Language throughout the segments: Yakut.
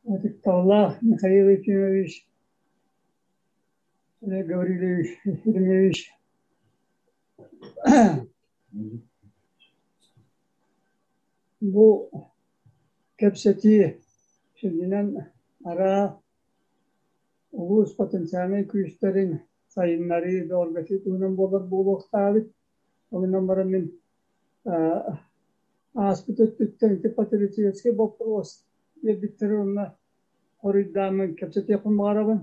Ытыктабыллаах Михаил Ефимович, Олег Гаврильевич Еремеевич, бу кэпсэтии сүнньүнэн араа улуус потенциальнай күүстэрин сайыннарыы, бөҕөргөтүү туһунан буолар буолуохтаабыт. Ол гынан баран мин ааспыт өттүттэн ити патриотическай боппуруос биэрбиттэрэ уонна хоруйдааммын кэпсэтиэхпин баҕарабын.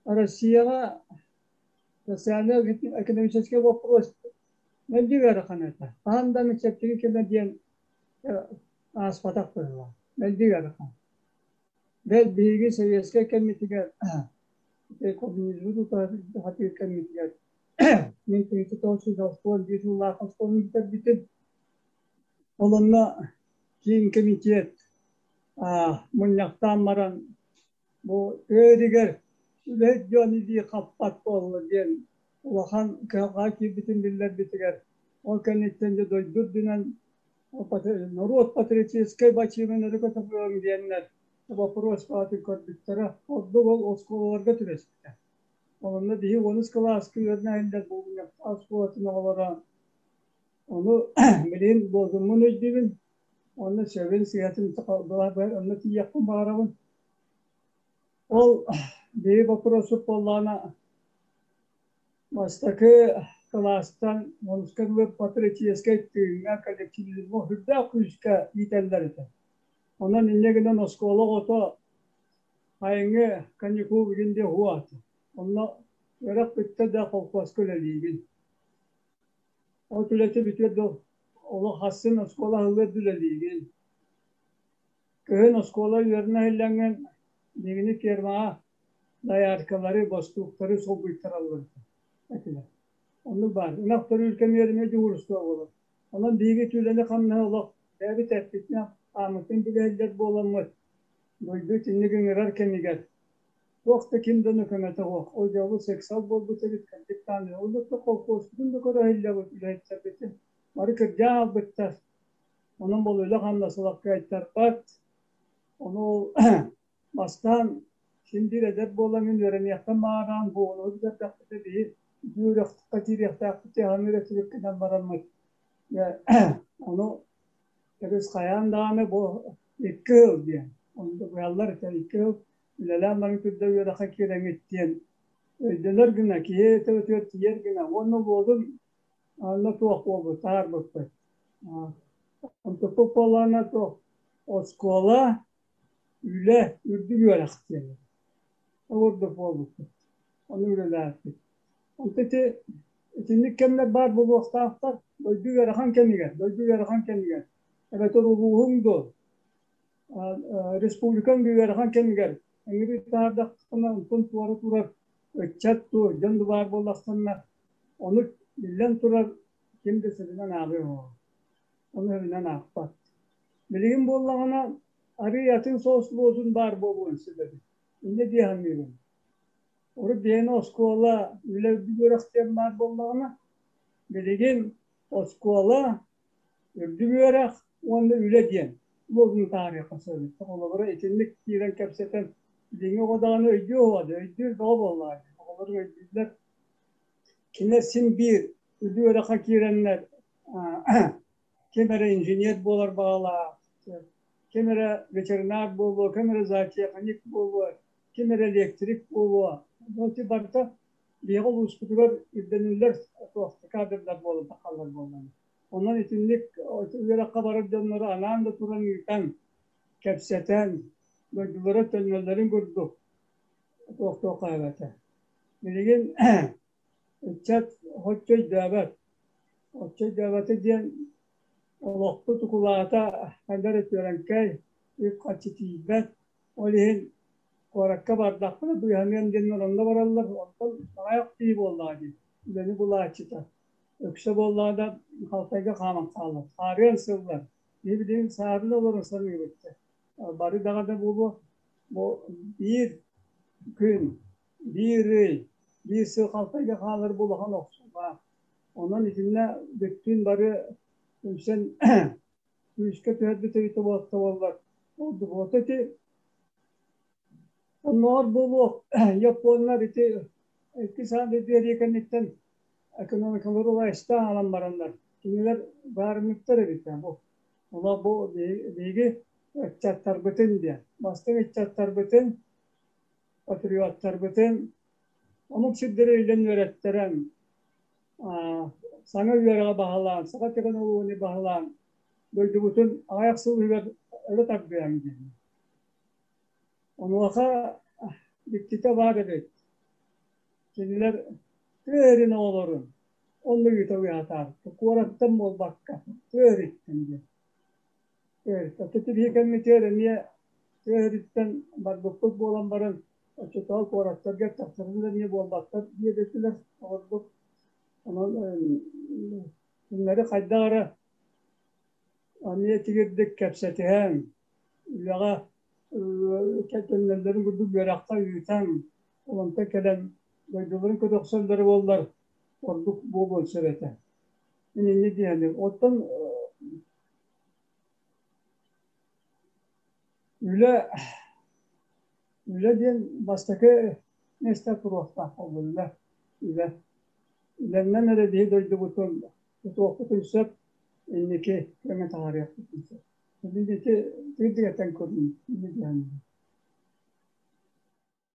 Россияҕа социально-экономическай боппуруос мэлдьи ыарахан этэ. Хаһан да чэпчэки кэмэ диэн ааспатах быһыылаах. Мэлдьи ыарахан. Бэл, биһиги советскай кэммитигэр коммунизмы тутаһар кэммитигэр мин 1991 сыллаах оскуоланы бүтэрбитим. Ол онно киин комитет мунньахтаан баран бу тыа үлэһит дьон илии хаппат буолла диэн улахан кыһалҕаҕа киирбитин биллэрбитигэр, ол кэнниттэн дьэ дойду үрдүнэн норуот патриотическай бачыымын өрө көтөҕүөҥ диэннэр боппуруос баҕатын көрбүттэрэ. Ордук ол оскуолаларга түбэспитэ. Онно биһи онус кылааска үөрэнэ булгунньахтаах оскуолатын оҕолоро ону билигин лозунгун өйдүүбүн, онно сөбүн сыһыатын онно тиийиэхпин баҕарабын. Ол биһи боппуруоспут буоллаҕына бастакы кылаастан онуска дылы патриотическай тыыҥҥа, коллективизмҥа сүрдээх күүскэ иитэллэр этэ. Онон инньэ гынан оскуола оҕото сайыҥҥы каникул бүгүн диэ уһуо. Онно үөрэх бүттэ да холкуоска үлэлиигин. Ол үлэтэ бүтүөр да олох хассын оскуола аһыллыар да үлэлиигин. Кыһын оскуола үөрэнэ иһиллэҥҥин биһигини фермаҕа дояркалары, бостууктары солбуйтараллар этилэр. Оннук баар. Ынах төрүүр кэмигэр эмиэ дьуһуурустуба буолар. Онон биһиги үлэни-хамнаһы олох бэйэбит эппитинэн хааммытын билэһиллэр буоламмыт, дойду итинник ыҥырар кэмигэр туох да ким да көмөтө суох. Ол дьолу сексал буолбут эбит, кырдьык даҕаны. Ол да колхозпутун да көрө иһиллэбит үлэһиттэрбитин. Бары кырдьаан албыттар. Онон бұл үлэ-хамнас олох кыайтарбат. Ону бастаан син биир эдэр буоламмын үөрэниэхпин баҕараан буолуну бүтэрдэхпитэ биһи үөрэххэ киириэхтээхпит хаһан эрэ бараммыт. Ону кэбис хайаан даҕаны бу 2 сыл диэн. Ону быһаллар этэ 2 сыл үлэлээн баран кырда үөрэххэ киирэҥит диэн өйдөнөр гына киһи төбөтүгэр тиийэр гына уонна буолун онно туох буолбут таһаарбыппыт. Онтукпут буоллаҕына туох оскуола үлэ үрдүк үөрэх диэн. Ол курдук буолбуппут. Ону үлэлээппит. Онто ити итинник кэмнэр баар буолуохтаахтар дойду ыарахан кэмигэр, дойду ыарахан кэмигэр. Эбэтэр улууһуҥ дуо, республикаҥ ыарахан кэмигэр эҥири таһаардаххына онтон туора турар ыччат дуо, дьон да баар буоллахтарына, ону биллэн турар ким да сөбүнэн ааҕыа суоҕа. Ону сөбүнэн аахпат. Билигин буоллаҕына арыый атын соҕус лозунг баар буолуон сөп эбит. Инньэ дии саныыбын. Урут биһиэнэ оскуола үлэ үрдүк үөрэх диэн баар буоллаҕына, билигин оскуола, үрдүк үөрэх уонна үлэ диэн лозунг таһаарыахха сөп эбит. Холобура, итинник киирэн кэпсэтэн, билиҥҥи оҕо даҕаны өйдүө уһуо да, өйдүүр бөҕө буоллаҕа дии. Оҕолор өйдүүллэр. Кинилэр син биир үрдүк үөрэххэ киирэннэр ким эрэ инженер буолар баҕалаах, ким эрэ ветеринар буолуо, ким эрэ зоотехник буолуо, ким эрэ электрик буолуо. Ол барыта биһиги улууспутугар ирдэниллэр кадрдар буолан тахаллар буоллаҕына. Онон итинник үөрэххэ барар дьоннору анаан да туран ыытан, кэпсэтэн, дойдулара төннөллөрүн курдук туох-туохха эбэтэ. Билигин ыччат соччо өйдөөбөт. Оччо өйдөөбөтө диэн олохпут укулаата хайдах эрэ түөрэҥкэй, үп-харчы тиийбэт. Ол иһин куоракка бардахпына быыһаныам диэн онно бараллар. Онтон аҕыйах киһи буоллаҕа дии, үлэни булааччыта. Өксө буоллаҕа да халтайга хааман хаалар. Хаарыан сыллар. Киһи билигин саарын олорон саныыбыт. Бары даҕаны буолуо бу биир күн, биир ый, биир сыл халтайга хаалар бу улахан охсуулаах. Онон итиннэ бүттүүн бары түмсэн күүскэ түһэрбит эбитэ буоллар, ордук ити. Оннооҕор буолуох японнар ити икки саҥа биэрии кэнниттэн экономикалары уларыстаан ылан бараннар, кинилэр баарыммыттар эбит бу. Ону бу биһиги ыччаттарбытын диэн, бастыҥ ыччаттарбытын, патриоттарбытын омук сирдэри илдьэн үөрэттэрэн, саҥа үөрэҕи баһылаан, саха технологияны баһылаан, дойдубутун аҕыйах сыл иһигэр өрө тардыаҥ диэн. Онуоха дьиктитэ баар эбит. Кинилэр тыа эрин оҕолорун онно ыыта уйаатаабыттар. Куораттан буолбакка, тыа эриттэн диэн. Тыа эриттэн. Ити кэммитигэр эмиэ тыа эриттэн барбыппыт буолан баран, оччотооҕу куораттарга тахсарына эмиэ буолбаттар диэбитилэр оҕорбут. Онон кинилэри хайдах эрэ эмиэ тигирдик кэпсэтиһэн, үлэҕэ төннөллөрүн курдук үөрэххэ ыытан, онтон кэлэн дойдуларын көтөхсөллөрө буоллар ордук буолуон сөп этэ. Мин инньэ диэни. Оттон үлэ үлэ диэн бастакы миэстэ туруохтаах буолла үлэ. Үлэннэн эрэ биһи дойдубутун тутуохпутун сөп, инники кэмҥэ таһаарыахпытын сөп. Мин ити тыырдыгаттан көрдүм.